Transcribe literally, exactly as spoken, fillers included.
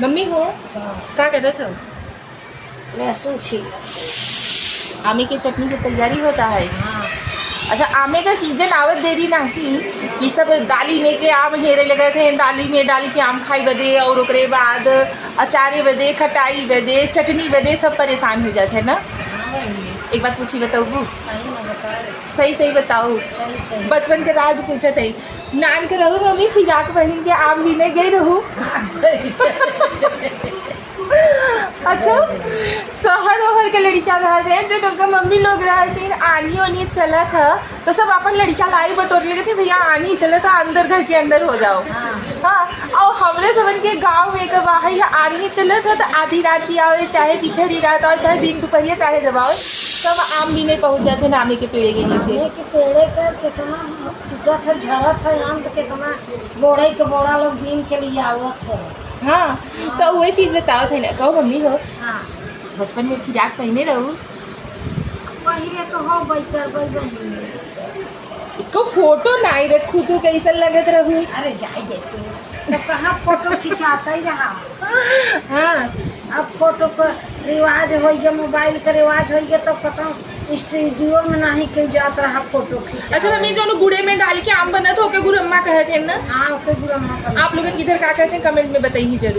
मम्मी हो, हाँ। का करत हो? लहसुन छील। आमे के चटनी के तैयारी होता है। हाँ। अच्छा, आमे का सीजन आवत देरी नाही कि सब दाली में के आम हेरे लगत है, दाली में डाली के आम खाई बदे और ओकरे बाद अचारे बदे, खटाई बदे, चटनी बदे सब परेशान हो जात है ना। हाँ, बहिनी। एक बात पूछी, बताऊ? सही ना बताओ। सही, सही बताऊ। सही, सही। बचपन के राज पूछत है। नान के रहू मम्मी, फिराक पहिन के आम बीने गई रहू। अच्छा, शहर ओहर के लड़िका रहत हैं, जो उनका मम्मी लोग रहत हैं, आनी ओनी चलत ह, तो सब अपन लड़िका लाई बटोर लेते थे, "भैया, आनी चलत ह, अंदर, घर के अंदर हो जाओ।" हाँ। हाँ, और हमरे सबन के गाँव में एक बाहर आनी चलत ह, तो आधी रात की आवे, चाहे पिछड़ी रात आवे, चाहे दिन दुपहरिया, चाहे जब आवे, सब आम बीने पहुँच जाते हैं आमे के पेड़े के नीचे। आमे के पेड़े का कितना टूटत है, झरत है आम, तो कितना बोड़े के बोड़ा लोग बीन के लिए आवत है। हाँ, तो वही चीज बतावत है ना, कहो मम्मी हो, हाँ। बचपन में फिराक पहिने रहू? पहिरे तो हो, बैकर, बैकर। को फोटो नाई रखू तू, कैसन लगत रहू? अरे जाए दे तू, तो कहाँ फोटो खिंचाता ही रहा। हाँ। अब फोटो का रिवाज होइ गया, मोबाइल का रिवाज होइ गया, तो कतौ स्टूडियो में नाही केहू जात रहा फोटो खींचा। अच्छा मम्मी, जो गुड़े में डाल के आम बनत हो, ओके गुरम्मा कहत हैं ना? हाँ, ओके गुरम्मा कहत हैं। आप लोगन किधर का कहते हैं, कमेंट में बताइए जरूर।